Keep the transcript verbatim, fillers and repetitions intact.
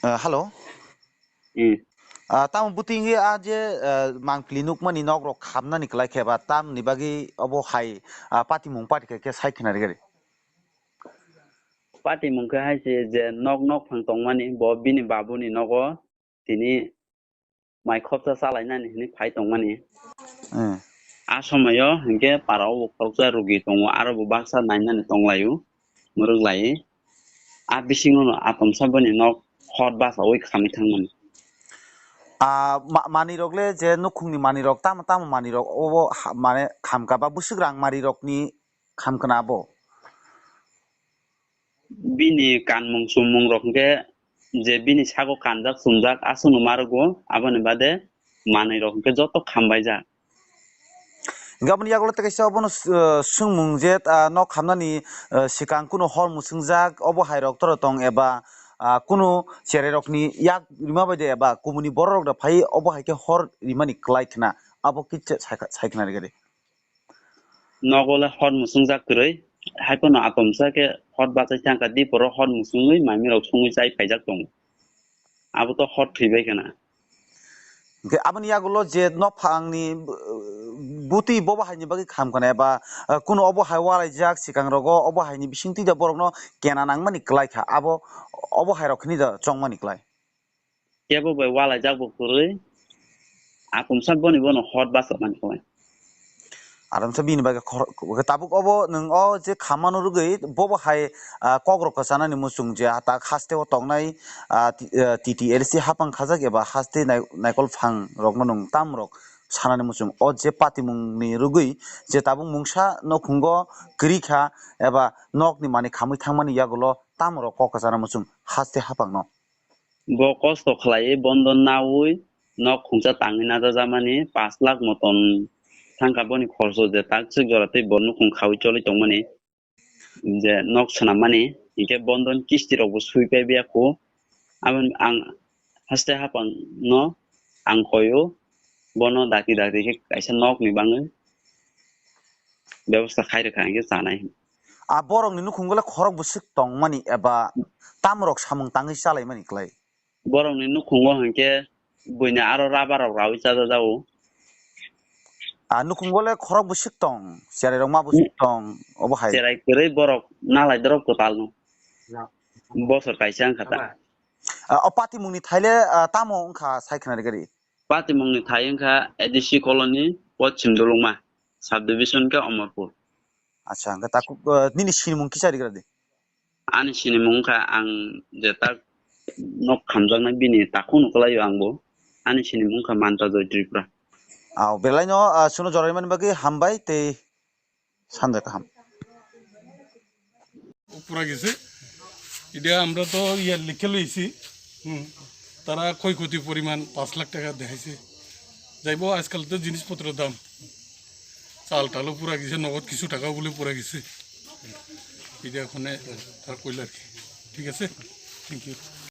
Ah, hello. Hmm. Ah, tamo bwtwi wngwi a je, ah, mangpili nukmani nok rok khamnani kwlai khe ba tamni bagwi obo hai, ah, patimung pati khe, khe sai khna rwgwi. Patimung khe hai se je nok, nok phang tongmani bo bini babuni nogo tini mai khopsa chalainani hinwi phai tongmani. Hmm. A somoyo hinkhe para o bo khoroksa rugi tongo, aro bo baksa nainani tonglaio, mwrwk lai. A bisingo no atomsa boni nok hot basaui khamwi thangmani. A ma-, manwi rok le je nukhungni manwi rok tamo tamo manwi rok obo ha-, mane khamka ba bwswk rang manwi rokni khamkna abo. Bini kanmung chumung rok hwnkhe je bini sago kanjak chumjak aswkno ma rwgo, aboni bade manwi rok hwnkhe joto khambaijak. Hwnkhe aboni yagulo tei kaisa obono, uh, swngmung je, uh, nok khamnani, uh, swkang kunu hor mwswngjak obo hai rok toro tong eba, uh, kunu cherai rokni yak rima bai de eba kubuni borok rok da phai obo hai khe hor rimani kwlai khna abo kisa sai khna rwgwi. Nogo le hor mwswngjak kwrwi, hai phano atomsa khe hor bachai thangkha, diporo hor mwswngwi maimi rok songwi chai phaijak tongo. Abo to hor thwibai khna. Hwnkhe aboni yagulo je nok phangni, uh, bwtwi bobo haini bagwi khamkha na eba, uh, kunu obo hai walaijak swkang rogo obo haini bisingtwi da borokno kena nangmani kwlai kha, abo obo hai rok khini da chongmani kwlai. Kebo bai walaijak bo kwrwi, atomsa boni bono hot bachai mani kwlai. Atomsa bini bagwi khor-, tabuk obo nwng o je khammano rwgwi bobo hai, ah, kok rok kwchanani muchung je tak haste o tongnai, ah, ti-, ah, T T L C hapang khajak eba haste nai-, naikol phang rokno nwng tam rok sanani muchung. O je patimungni rwgwi je tabuk mungsa nukhungo kwrwi kha eba nokni manwi khamwi thangmani yagulo tam rok kok kwchana muchung haste hapangno. Bo kosto khlaiwi bondon naui nok khungsa tangwi najajamani, pash lakh moton thangkha boni khorso je tak swk jora tei bo nukhung khaui choli tongmani. Je nok swnammani hinkhe bondon kisti rokbo sui paibiya kho. Aboni ang haste hapang no ang koio, bono dakti dakti khe kaisa nokni bagwi bebosta khai rwkha hinkhe chanai. A borokni nukhungo le khorok bwswk tongmani eba tamrok samung tangwi chalaimani kwlai? Borokni nukhungo hinkhe buini aro rubber rok raui chajajago. A nukhungo le khorok bwswk tong, cherai rok ma bwswk tong, obo hai. Cherai kwrwi borok nalai dorok kwtal no. Bosor kaisa wngkha ta. A, o patimungni thai le, a, tamo wngkha sai khna rwgwi? Patimungni thai wngkha A D C colony, Poschim Dulungma, subdivision khe Omorpur. Acha, hwnkhe takhuk, eh, nini sinimung kisa rigra di. Ani sinimung wngkha ang je tak nok khamjaknai bini takhukno kwlaio angbo. Ani sinimung wngkha Manta Joy Tripura. Aw, belaino, ah, chwngno joraimani bagwi hambai tei sanja kaham. ও পুরা গেছে। এটা আমরা তো ইয়ার লিখে লইছি। হুম। তারা ক্ষয়ক্ষতি পরিমাণ পাঁচ লাখ টাকা দেখাইছে। যাইবো আজকাল তো জিনিসপত্রের দাম। চাল টালও পুরা গেছে, নগদ কিছু টাকাও বলে পুরা গেছে। এটা ওখানে তারা কইল আর কি। ঠিক আছে? Thank you.